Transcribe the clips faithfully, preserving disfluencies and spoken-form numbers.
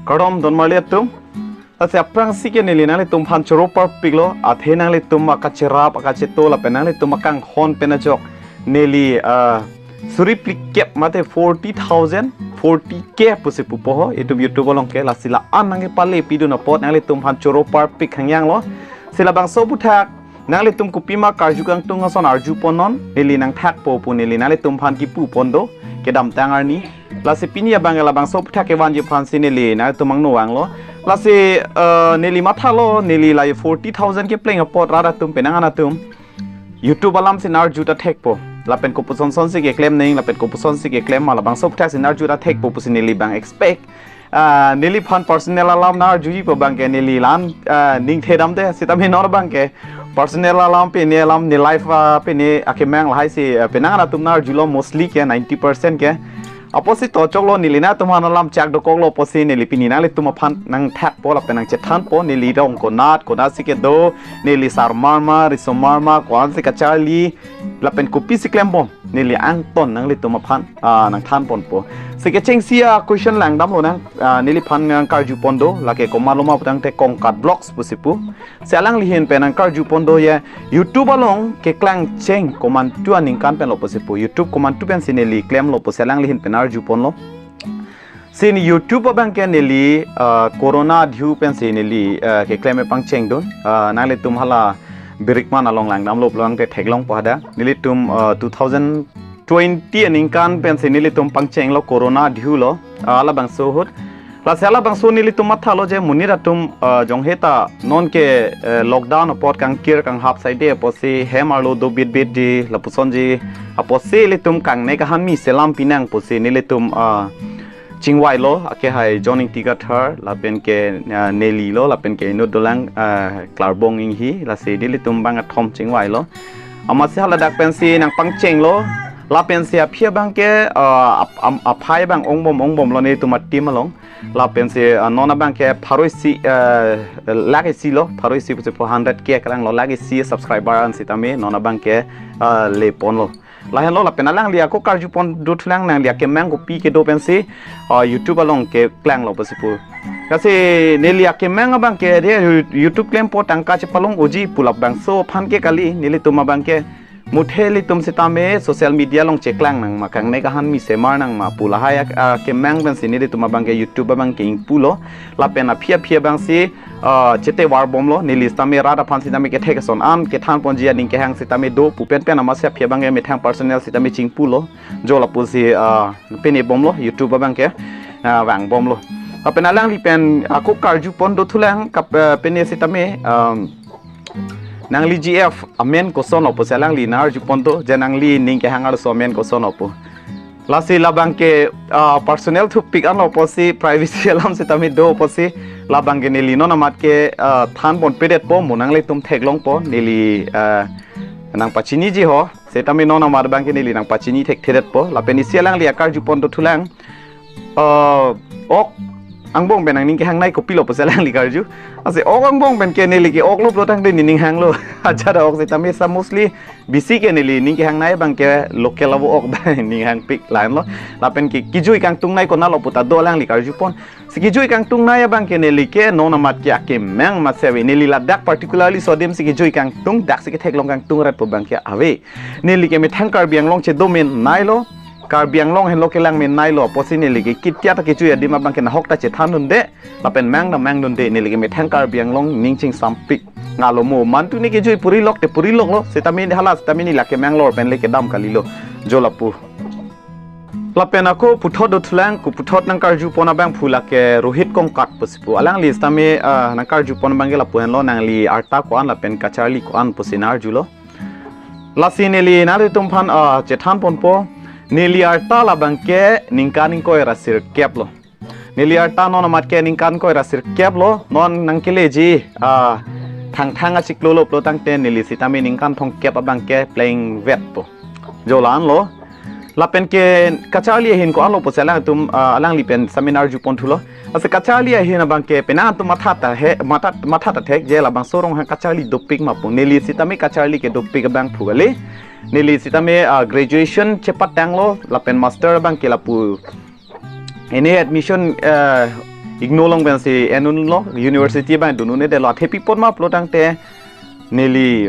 Kardom don marli atum. Lasi aphrangsi ke neli nanglitum aphan choro parpiklo, athe nanglitum akacherap akacheto lapen nanglitum akanghon pen ajok neli ah, suri phlikep mate forty thousand, forty K pusi pupo ho, itum YouTube along ke. Lasi la-an nangkepale pidun apot nanglitum aphan choro parpik hangyanglo. Si labangso aphuthak nanglitum kopima karju kangtung ason arju ponnon, neli nangthakpo pu neli nanglitum aphan kipu pon do, kedamtang arni. Lasi pini abang labangso aphuthak kevanji aphansi neli nanglitum angno vanglo. Lasi eh, neli mathalo, neli la forty thousand kepleng apot rat atum penang an atum YouTube alamsi narju ta thekpo. Lapen kopuson sonsi keklem neng, lapen kopuson si keklem ma, labangso aphuthak si narju ta thekpo pusi neli abang expect. Ah, neliphan personal alam narjuji pu abang ke neli la-an ah, ning thedamde, sitame non abang ke personal alam, pine alam, ne life ah, pine akemang lahai si ah, penang an atum narjulo, mostly ke ninety percent ke. Apotsi to choklo, neli nanglitum aphan alam chak dokoklo apotsi neli pini nanglitum aphan nangthakpo lapen nangchethanpo, neli rong konat konatsi kedo, neli sarmar ma, risomar ma, ko-ansi kacharli, lapen kopisi klembom, neli angton nanglitum aphan ah, nangthan ponpo. Si kechengsi a question langdamlo nang ah, neliphan nangkarju pon do, lake komatlo ma putangte Kongkat Vlogs pusi pu. Si alangli ahin pen nangkarju pon do ye, YouTube along keklangcheng komantu aningkan penlo pusi pu, YouTube komantu pensi neli klemlo pusi alangli ahin pen arju ponlo. Si YouTube abang ke neli ah, corona adhu pensi neli ah, keklem pangchengdun. Ah, nanglitum hala birikman along langdamlo pulote theklongpo hadak. Nelitum ah, two thousand twenty aningkan pensi nelitum pangchenglo, corona adhulo. Ah, labangso ahut. Lasi labangso nelitum mathalo je monit atum ah, jonghe ta non ke eh, lockdown apot kangkir kanghap saide apotsi hem arlo dobitbitji, lapusonji, apotsi ilitum kangnek ahan mi selam pinang pusi nelitum ah, chingvailo, akehai John Ingti Kathar, lapen ke ah, nelilo, lapen ke inut dolang ah, Klarbong Inghi, lasi nelitum bang athom chingvailo. Amatsi haladak pensi nangpangchenglo, lapensi aphi abang ke ah, ap- am- aphai abang ongbom ongbomlo nelitum a-team along. Lapensi ah, non abang ke pharo isi ah, lakh isi lo, pharo isi pusi four hundred K kranglo, lakh isi subscriber an sitame non abang ke ah, le ponlo. Lahenlo, lapen alangli ako karju pon dothulang, nangli akemang kopi kedo pensi ah, YouTube along keklanglo pusi pu. Lasi neli akemang abang ke de YouTube klempo tangka chepalong-oji pu labangso aphan ke kali, nelitum abang ke muthe ilitum sitame social media along cheklang nangma, kangnek ahan mi semar nangma pu lahai ak- akemang pensi nelitum abang ke YouTube abang ke ingpulo. Lapen aphi aphi abangsi ah, chete varbomlo, neli sitame rat aphan sitame kethek ason an kethan ponji aning kehang sitame do pu penpen, amatsi aphi abang ke methang personal sitame chingpulo. Jo lapusi ah, pine bomlo, YouTube abang ke ah, vangbomlo. Lapen alangli pen ako karju pon dothulang kap- eh, pine sitame ah, nangli G F amen kosonlo pusi alangli nangarju pon do, je nangli ning kehang arloso amen kosonlo pu. Lasi labang ke ah, personal thupik anlo pusi, privacy alam sitame do pusi, labang ke neli non amat ke ah, than ponpedetpo, mo nanglitum theklongpo, neli ah, nangpachiniji ho, sitame non amat abang ke neli nangpachini thekthedetpo. Lapen isi alangli akarju pon dothulang. Ah, ok angbong pen nangning kehangnei kopilo pusi alangli karju. Lasi ok angbong pen ke neli ke oklo pulo tangte nening hanglo. Ajat ok sitame sa mostly bisi ke neli ning kehangnei abang ke local avo ok abang ning hangpik lahenlo. Lapen ke kejui kangtungnei konatlo puta do alangli karju pon. Si kejui kangtungnei abang ke neli ke non amat ke akemang amatsi ave. Neli ladak particularly so adim si kejui kangtung, daksi ketheklong kangtung rat pu abang ke ave. Neli ke methang Karbi Anglong chedo menneilo, Karbi Anglong henlo kelang menneilo, pusi neli ke ketia ta kejui adim abang ke nahok ta chethandunde, lapen mang ta mangdunde, neli ke methang Karbi Anglong ning chingsampik. Ngalo mo mantu ne kejui purilok te puriloklo, sitame hala sitame neli akemang lor pen le kedam kalilo. Jo lapu. Lapen ako puthot dothulang, koputhot nangkarju pon abangphu lake Rohit Kongkat pusi pu. Alangli sitame ah, nangkarju pon abang ke lapu henlo, nangli arta ko-an lapen kacharli ko-an pusi nangarjulo. Lasi neli nanglitum aphan ah, chethan ponpo, neli arta labang ke ningkan ingkoi ra sirkep lo. Neli arta non amat ke ningkan ingkoi ra sirkep lo, non nangkeleji ah, Thangthang achiklo lo pulo tangte neli sitame ningkan thomkep abang ke plengvetpo. Jo la-anlo. Lapen ke kacharli ahin ko-anlo pusi alangtum ah, alangli pen sitame nangarju ponthulo. Lasi kacharli ahin abang ke penang atum matha ta he, matha, matha ta thek je labangso Ronghang kacharli dopik ma pu. Neli sitame kacharli ke dopik abangphu kali. Neli sitame ah, graduation chepatanglo, lapen master abang ke lapu ene admission ah, IGNOU along pensi en-unlo, university abang dun-un-edetlo. Athe pi apot ma pulotangte neli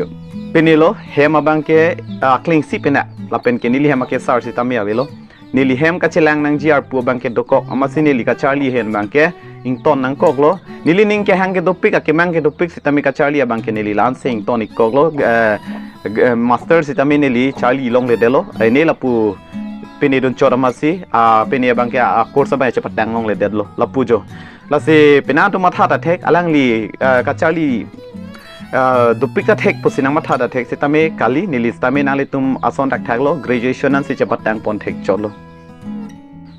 pine lo, hem abangke, ah, klengsi pine. Lapen ke neli hem akesar sitame avelo. Neli hem kachelang nangji arpu abangke dokok, amatsi neli kacharli ahin abangke ington nangkoklo. Neli ning kehang kedopik, akemang kedopik sitame kacharli abangke neli la-ansi ington ikkoklo. Eh, g-, eh, master sitame neli charli longledetlo. Eh, ne lapu pine dunchot amatsi, ah, pine abangke, ah, course abang chepatang longledetlo. Lapu jo. Lasi penang atum matha ta thek, alangli, eh, kacharli, eh, dopik ta thek pusi nangmatha ta thek sitame kali, neli sitame nanglitum ason thakthaklo, graduation ansi chepatang pon thekchotlo.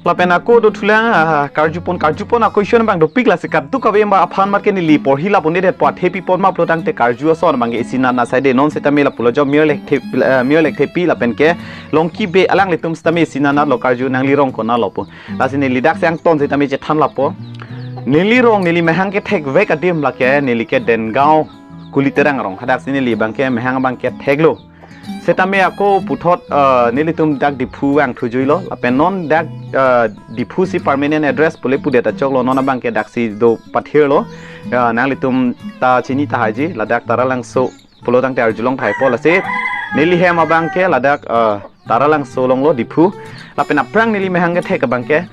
Lapen ako dothulang, ah, karjupon, karjupon a-question abang dopik, lasi kadokave ma aphan amatke neli porhi lapu-un-edetpo, athe pi apot ma pulotangte karju ason abangke isi nat nat saide, non sitame lapulo jo Mir Lekthe-, eh, Mir Lekthepi lapen ke Longki Bey, alanglitum sitame isi nat natlo karju, nangli rong konatlo pu. Lasi neli daksi angton sitame chethan lapo. Neli rong, neli mehang kethekvek adim lake neli ke Dengaon Kuliterang arong. Hadaksi neli abangke mehang abangke theklo. Sitame ako puthot, eh, nelitum dak Diphu vangthujuilo. Lapen non dak, eh, Diphu si permanent address pule pudet achoklo, non abangke daksi do pathirlo. Eh, nanglitum ta chini tahaiji, ladak Taralangso pulotangte arjulong thaipo, lasi neli hem abangke ladak, eh, Taralangso alonglo Diphu. Lapen aphrang neli mehang kethek abangke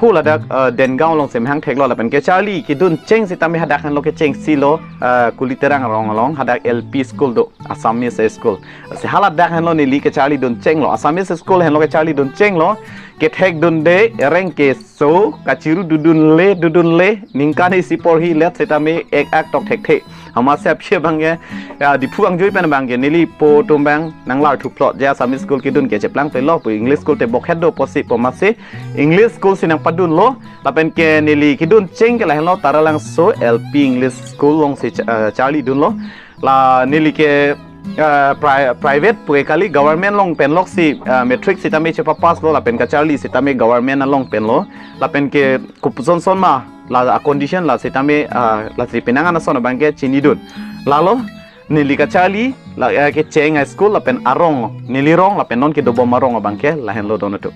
ho ladak, eh, Dengaon alongsi mehang theklo, lapen kecharli kedun cheng sitame hadak henlo kecheng silo, eh, Kuliterang arong along hadak L P school do, Assamese school. Si haladak henlo neli kecharli dun chenglo, Assamese school henlo kecharli dun chenglo, kethek dunde, reng keso, kachiru dudunle, dudunle, ningkan isi porhilet sitame ek ak tok thekthe. Amatsi aphi abangke, ya, Diphu angjui pen abangke neli po atum abang nanglarthuplot, je Assamese school kedun ke cheplangplelo pu, English school te bokhet do pusi pu, amatsi English school si nangpadunlo. Lapen ke neli kedun cheng ke lahenlo, Taralangso L P English School alongsi cha-, eh, charli dunlo. La neli ke, eh, pri-, private pu ke kali, government along pen loksi, eh, matric sitame chepapasslo, lapen kacharli sitame government along penlo. Lapen ke kopuson son ma la a-condition la sitame, ah, lasi penang an ason abangke chinidun. Lalo neli kacharli la, eh, kecheng a-school lapen arong, neli rong lapen non kedobom arong abangke lahenlo don atum.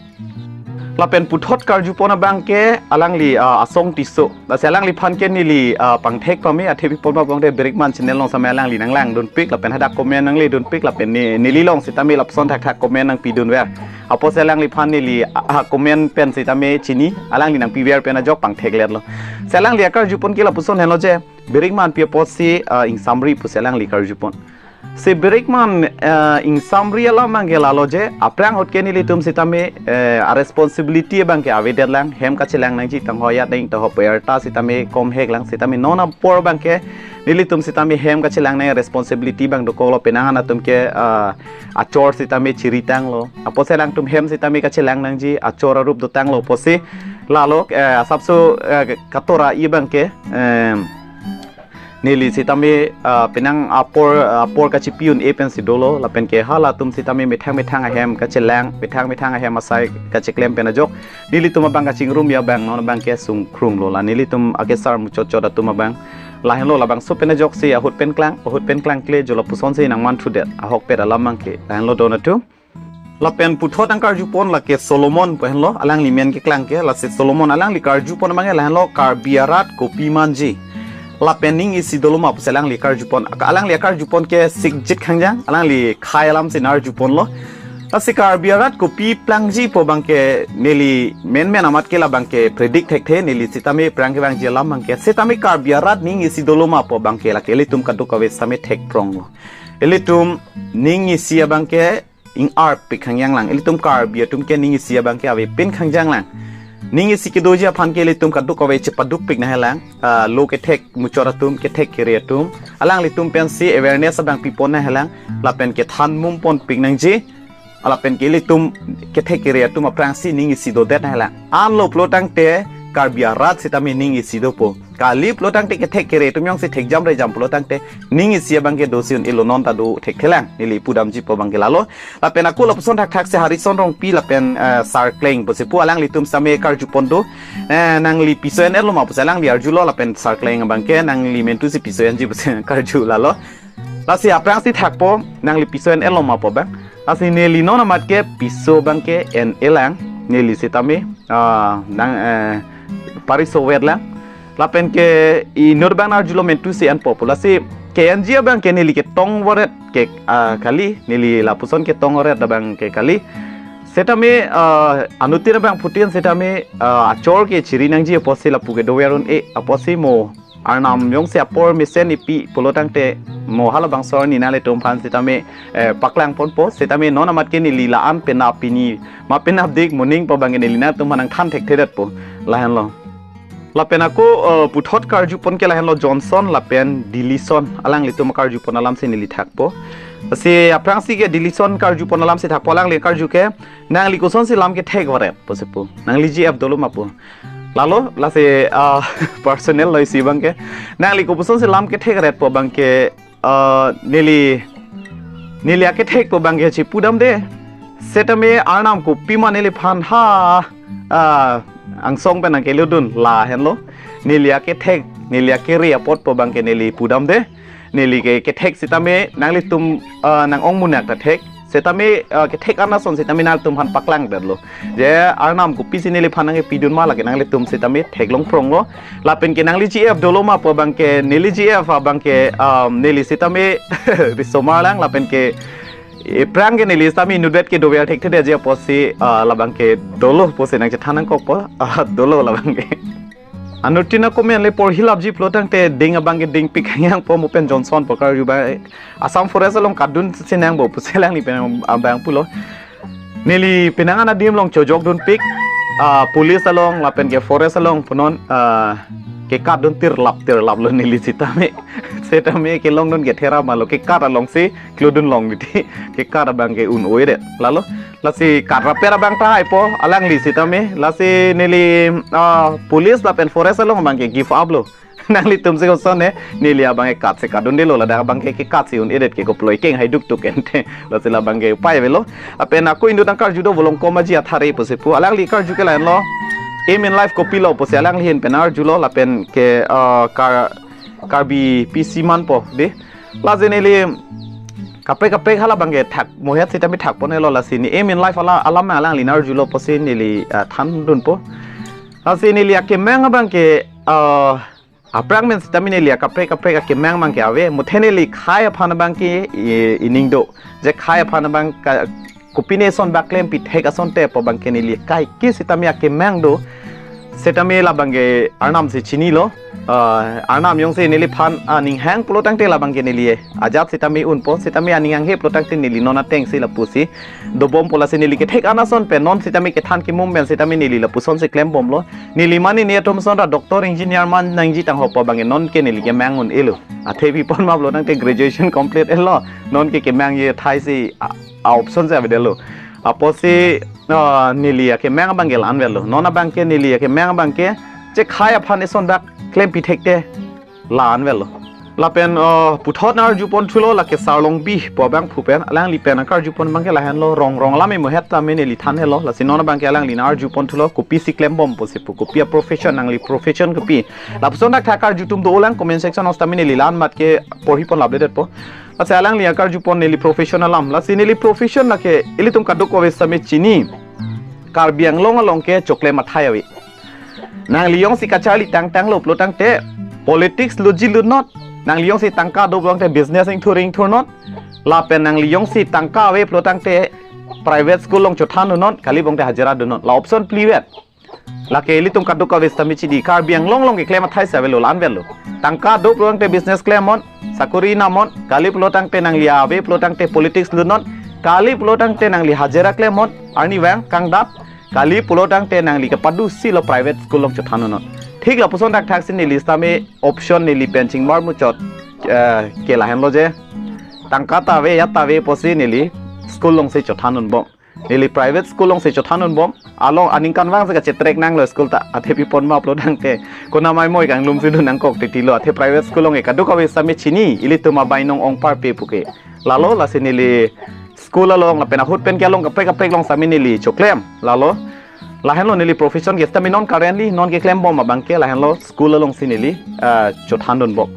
Lapen puthot karjupon abangke alangli, ah, Asong Tisso. Lasi alangliphan ke neli, ah, pangthek pame, athe pi apot ma pulotangte Berikman channel along sitame alangli nanglangdunpik, lapen hadak comment nangledunpik, lapen ne-, neli along sitame lapuson thakthak comment nangpidunver. Apotsi alangliphan neli, ah, comment pen sitame chini, alangli nangpiver pen ajok pangthekletlo. Si alangli akarjupon ke lapuson henlo je, Berikman pi apotsi, ah, ingsamri pusi alangli karjupon. Si Berikman, eh, ingsamri alam abangke lalo je, aphrang ahut ke nelitum sitame, eh, a-responsibility abangke avedetlang, hem kachelang nangji tangho ajat nang tangho puyar ta sitame komheklang, sitame non apor abangke nelitum sitame hem kachelang nang responsibility abang dokoklo, penang an atum ke, eh, achor sitame chiritanglo. Apotsi alangtum hem sitame kachelang nangji achor arup dotanglo pusi lalo, eh, asapso, eh, katora i abangke, eh, neli sitame, ah, penang apor, apor kachipi un-e pensi dolo, lapen ke halatum sitame methang methang ahem kachelang, methang methang ahem asai kacheklem pen ajok nelitum abang kachingrum abang non abangke sungkrunglo, la nelitum akesar muchotchot atum abang. Lahenlo labangso pen ajoksi ahut pen klang, ahut pen klangkle jo lapusonsi nangmanthudet, ahokpet alam abangke. Lahenlo don atum. Lapen puthot angkarjupon lake Solomon pu henlo, alangli men keklang ke, lasi Solomon alangli karjupon abangke lahenlo Karbi arat kopi manji. Lapen ning isi dolo ma pusi alangli karjupon. Ak-, alangli akarjupon ke sikjit khangjang, alangli khei alamsi nangarjuponlo. Lasi Karbi arat kopi plangji pu abangke neli menmen amatke labangke predict thekthe, neli sitame aphrang kevangji alam abangke. Sitame Karbi arat ning isi dolo ma pu abangke lake ilitum kadokave sitame thekpronglo. Ilitum ning isi abangke ing-arpik khangjanglang. Ilitum Karbi atum ke ning isi abangke avepin khangjanglang. Ning isi kedoji aphan ke ilitum kadokave chepadukpik nanghelang. Ah, lo kethek muchot atum, kethek kere atum, alanglitum pensi awareness abang pipon nanghelang. Lapen kethan mumponpik nangji. Lapen ke ilitum kethek kere atum aphrangsi ning isi dodet nanghelang. Anlo pulotangte Karbi arat sitame ning isi dopo. Kali pulotangte kethek kere atum jongsi thekjam rejam pulotangte ning isi abangke dosi un-elo, non ta do thekthelang. Neli pudamji pu abangke lalo. Lapen ako lapuson thakthaksi Harison Rongpi lapen, eh, Sar Kleng pusi pu, alanglitum sitame karjupon do. Eh, nangli piso en-etlo ma pusi alangli arjulo, lapen Sar Kleng abangke nangli mentusi piso enji pusi karju lalo. Lasi aphrangsi thakpo, nangli piso en-etlo ma pu abang. Lasi neli non amatke piso abangke en-elang, neli sitame, ah, nang, eh, pariso vetlang. Lapen ke inut abang arjulo mentu si anpo pu. Lasi K N G abang ke neli ketong varet ke, ah, kali, neli lapuson ketong varet abang ke kali. Setame, ah, anuttin abangphutin setame, ah, achor ke chiri nangji apotsi lapu ke dover un-e apotsi mo Arnam jongsi apor mesen ipi pulo tangte mo halabangso arni nanglitum aphan setame, eh, paklang ponpo, setame non amat ke neli la-an penap pini ma penapdik moning pu abang ke neli nangtum aphan nangthan thekthedetpo. Lahenlo. Lapen ako, eh, puthot karjupon ke lahenlo Johnson lapen Dilison. Alanglitum karjupon alamsi neli thakpo. Si aphrangsi ke Dilison karjupon alamsi thakpo, alangli karju ke, "Nangli kosonsi lam kethek varet?" pusi pu. "Nangli G F dolo ma?" pu. Lalo, lasi, ah, personal lo isi abang ke. "Nangli kosonsi lam kethek varet?" pu abang ke, ah, neli, neli akethek pu abang ke chipudamde. Setame Arnam kopima neliphan ha, ah, angsong pen nangkelodun lahenlo. Neli akethek, neli akere apot pu abang ke neli pudamde. Neli ke kethek setame nanglitum, ah, nang-ong munak ta thek. Setame, ah, kethek arnason setame nangtum aphan paklangdetlo. Je Arnam kopisi neliphan nangkepidun ma lake nanglitum setame theklong pronglo. Lapen ke "Nangli G F dolo ma?" pu abang ke, neli G F abang ke, um, neli setame risomar lang lapen ke aphrang ke neli setame inutvet ke dover thekthedeji apotsi, ah, labang ke dolo pusi nangchethan nangkokpo, ah, dolo labang ke. Anuttin ako men le porhilapji pulo tangte ding abang ke dingpik hangyang po mo pen Johnson pu karju abang, "Assam Forest along katdunsi nang bo," pusi alangli pen abang pulo. Neli penang an adim along chojokdunpik, ah, police along lapen ke forest along punon, ah, kekatdun tirlap tirlaplo neli setame. Setame kelongdun ke thera malo, kekat alongsi klodun long titi, kekat abang ke un-oidet. Lalo, lasi kat rapet abang tahai po, alangli setame, lasi neli, ah, police lapen forest along abang ke give up lo. "Nanglitumsi koson he, neli abang ke katsi katdundelo, ladak abang ke kekatsi un-edet ke koplo, ekeng haiduk tuk ente." Lasi labang ke upai avelo. Lapen ako inut nangkarju do, Volongkom Aji Athare pusi pu. Alangli karju ke lahenlo, "Aim in life kopilo?" pusi alangli ahin pen arjulo, lapen ke, ah, Kar-, Karbi P C manpo, dei. Lasi neli kaprek kaprek halabang ke thak, mohet setame thakponelo, lasi ne aim in life ala, alam alangli nang-arjulo pusi neli, ah, thandunpo. Lasi neli akemang abang ke, ah, aphrang men setame neli akaprek kaprek akemang abang ke ave, muthe neli khei aphan abang ke, i-, ining do. Je khei aphan abang ke, kopine ason bak klempithek asonte pu abang ke neli kaike setame akemang do. Setame labang ke Arnam si chinilo. Ah, Arnam jongsi neliphan, ah, aning hang pulo tangte labang ke neli ajat setame unpo, setame aning hanghe pulo tangte neli non atengsi lapusi dobompo, lasi neli kethek arnason pen non setame kethan kemum pen setame neli lapusonsi klembomlo. Neli mane ne atum ason ra doctor, engineer man nangji tangho pu abang ke non ke neli kemang un-elo. Athe pi pon ma pulo tangte graduation complete-etlo. Non ke kemangji athai si a, a option si avedetlo. Apotsi, ah, neli akemang abang ke la-an avelo. Non abang ke neli akemang abang ke, je khei aphan ason bak klempithek te la-an avelo. Lapen, ah, puthot nang-arjuponthulo lake Sarlongbi pu abangphu pen, alangli pen nangkarjupon abang ke lahenlo, rong rong alam imohet tame neli thanhelo, lasi non abang ke alangli nang-arjuponthulo, kopisi klembom pusi pu, kopi a-profession, nangli profession kopi. Lapuson dak tha karju atum dolang, comment section along setame neli la-an amat ke porhipon lapledetpo. Lasi alangli nang-arjupon neli profession alam. Lasi neli profession lake ilitum kadokave setame chini. Karbi Anglong along ke choklem athai ave. Nangli jongsi kacharli tangtanglo pulo tangte politics lutji lutnot. Nangli jongsi tangka do pulo tangte business ingthur ingthurnot. Lapen nangli jongsi tangka ave pulo tangte private school along chothandunnon, kali pulo tangte hajira dunnot. La option phlivet. Lake ilitum kadokave setame chidi, Karbi Anglong along keklem athai si avelo, la-an avelo. Tangka do pulo tangte business klemnon, sakori namnon, kali pulo tangte nangli ave pulo tangte politics lutnon, kali pulo tangte nangli hajira klemnon, arni vang kangdap, kali pulo tangte nangli kepadusi lo private school along chothandunnon. Thik lapuson thakthak si neli setame option neli pen chingmar muchot, eh, ke lahenlo je. Tangka ta ave, ajat ta ave pusi neli school alongsi chothandunbom. Neli private school alongsi chothandunbom. Along aningkanvang si kachetrek nanglo school ta. Athe pi pon ma pulo tangte, konat mai moi kanglumsi dun nangkok titilo. Athe private school along ke kadokave setame chini, ilitum abainong ongparpe pu ke. Lalo lasi neli school along lapen ahut pen ke along kaprek kaprek along setame neli choklem. Lalo. Lahenlo neli profession ke setame non currently, non keklembom abang ke lahenlo school alongsi neli, ah, chothandunbom.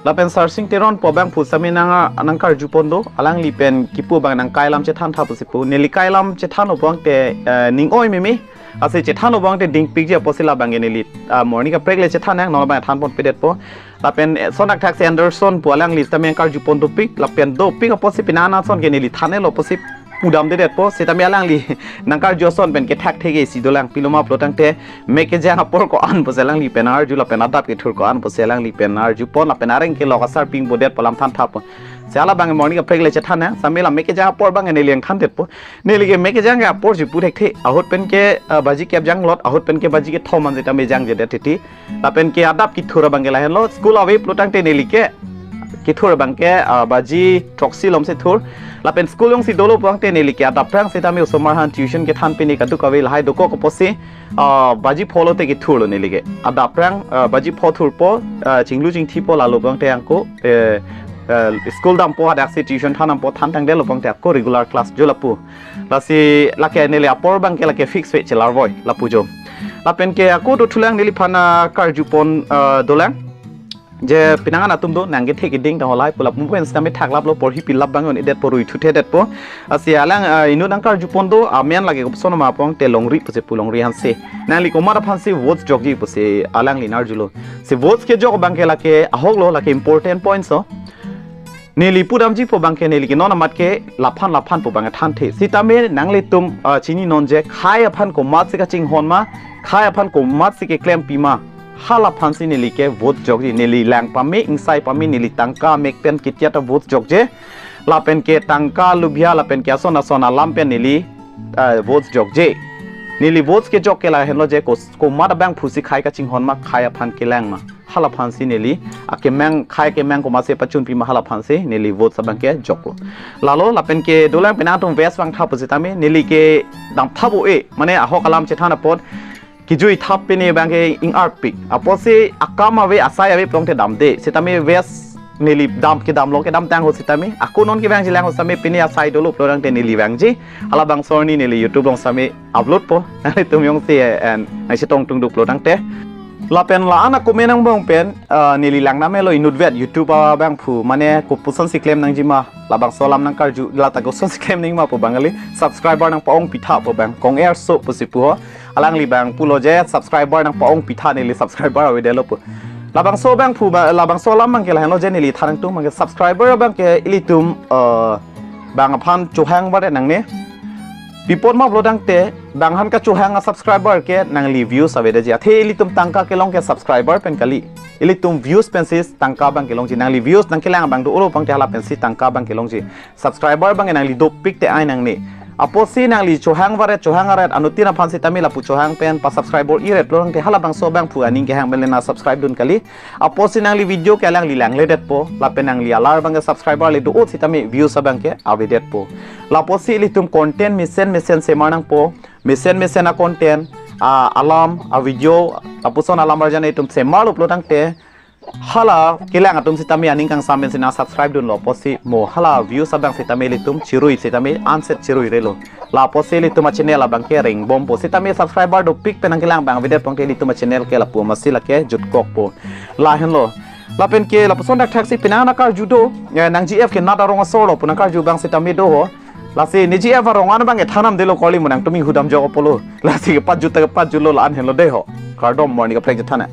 Lapen Sarsing Teron pu abangphu setame nang, nangkarjupon do, alangli pen kipu abang nangkai alam chethan tha pusi pu. Neli kai alam chethanlo pulo tangte, eh, ning oi meme. Lasi chethan lo abang te dingpikji apotsi labang ke neli, ah, morning kaprek le chethan nang, non abang than ponpedetpo. Lapen, eh, son akthak si Anderson pu alangli sitame nangkarjupon dopik, lapen dopik apotsi penang ason ke neli than-et lo apotsi pudamdedetpo, sitame alangli nangkarju ason pen ke thaktheke isi dolang, pilo ma pulo tangte mek kejang apor ko-an pusi alangli pen arju lapen adap kethur ko-an pusi alangli pen arjupon, lapen areng kelok asar ping bodet pu alam than thappo. Si halabang morning kaprek le chethan nang, sitame la mek kejang apor abang neli nangthanthetpo. Neli ke mek kejang ke apor si pu thekthe. Ahut pen ke, ah, baji kep janglot, ahut pen ke baji kethom an sitame jangjedet titi. Lapen ke adap kethur abang ke lahenlo, school ave pulo tangte neli ke kethur abang ke, ah, baji throksi alom si thur. Lapen school jongsi dolo pulo tangte neli ke adapprang sitame osomar aphan tuition kethan pini kaduk ave lahai dokok apotsi, ah, baji pho lote kethurlo neli ke. Adapprang, ah, baji pho thurpo, ah, chinglu chingthipo, lalo pulo tangte ako, eh, eh, school dampo, hadaksi tuition than dampo, than tangdetlo pulo tangte ako regular class jo lapu. Lasi lake neli apor abang ke lake fix ave chelarvoi lapu jo. Lapen ke ako dothulang neliphan, ah, karjupon, ah, dolang. Je penang an atum do nang kethe keding ta holai pu lapu pen sitame thaklaplo, porhi pilap abang un-edetpo, rui thuthedetpo. Lasi alang, ah, inut nangkarjupon do, amen lake kopuson ma pulo tangte Longri pusi pu, Longri Hanse. Nangli komat aphansi votes jokji pusi alangli nang arjulo. Si votes kejok abang ke lake ahok lo, lake important points lo. Neli pudamjipo abang ke neli ke non amat ke laphan laphan pu abang thanthe. Sitame nanglitum, ah, chini non je khei aphan komatsi kachinghon ma, khei aphan komatsi keklempi ma, halaphansi neli ke vote jokji. Neli lang pame, ingsai pame, neli tangka mek pen kitia ta vote jokje. Lapen ke tangka lubhia lapen ke ason ason alam pen neli, ah, vote jokje. Neli votes kejok ke lahenlo je ko, komat abangphusi khei kachinghon ma, khei aphan kelang ma, halaphansi neli akemang, khei kemang komatsi pachunpi ma, halaphansi neli votes abang ke joklo. Lalo lapen ke dolang penang atum vest vangtha pusitame neli ke damtha pu-e, mane ahok alam chethan apot kejui thap pini abang ke ing-arpik. Apotsi akam ave, asai ave pulo tangte damde. Sitame vest neli dam kedamlo, kedamtang ho sitame, ako non kevangjilang ho sitame pini asai dolo pulo tangte neli vangji. Halabangso arni neli YouTube along sitame upload po. Nanglitum jongsi, eh, en, nangchetong tungduk pulo tangte. Lapen la-an a-comment angbong pen, ah, neli lang namelo inutvet YouTube abangphu, mane kopusonsi klem nangji ma, labangso alam nangkarju, lata kosonsi klem nangji ma pu abang kali, subscriber nangpa-ongpi tha pu abang, kong-er so pusi pu ho. Alangli abang pulo je subscriber nangpa-ongpi tha, neli subscriber avedetlo pu. Labangso abangphu ba, labangso alam abang ke lahenlo je neli than nangtum abang ke subscriber abang ke ilitum, eh, bang aphan chohang varet nangne. Pi apot ma pulo tangte bang aphan kachohang a-subscriber ke nangli views avedetji. Athe ilitum tangka kelong ke subscriber pen kali. Ilitum views pensi tangka abang kelongji. Nangli views nangkelang abang do-olo pulo tangte hala pensi tangka abang kelongji. Subscriber abang ke nangli dopik te ai nangne. Apotsi nangli chohang varet, chohang aret, anuttin aphan sitame lapu chohang pen pa-subscriber iret pulo tangte halabangso abangphu aning kehang pen le nang subscribe dun kali. Apotsi nangli video ke alangli langledetpo, lapen nangli alar abang ke subscriber le do-ot sitame views abang ke avedetpo. Lapotsi ilitum content mesen mesen semar nangpo, mesen mesen a-content, a-alam, a-video, lapuson alam arjan itum semarlo pulo tangte, hala kelang atum sitame aning kangsam pensi nang subscribe dunlo apotsi mo hala views abang sitame ilitum chirui sitame anset chiruirelo. Lapotsi ilitum a-channel abang ke rengbompo. Sitame subscriber dopik pen nangkelang abang avedet pulo tangte ilitum a-channel ke lapu amatsi lake jutkokpo. Lahenlo. Lapen ke lapuson thakthak si penang nangkarju do, eh, nang G F ke nat arong asorlo pu nangkarju abang sitame do ho. Lasi ne G F arong an abang ke than damdelo, kali mo nangtum inghudam jok apotlo. Lasi kepajut ta kepajutlo, la-an henlo dei ho. Kardom, morning kaprek chethan nang.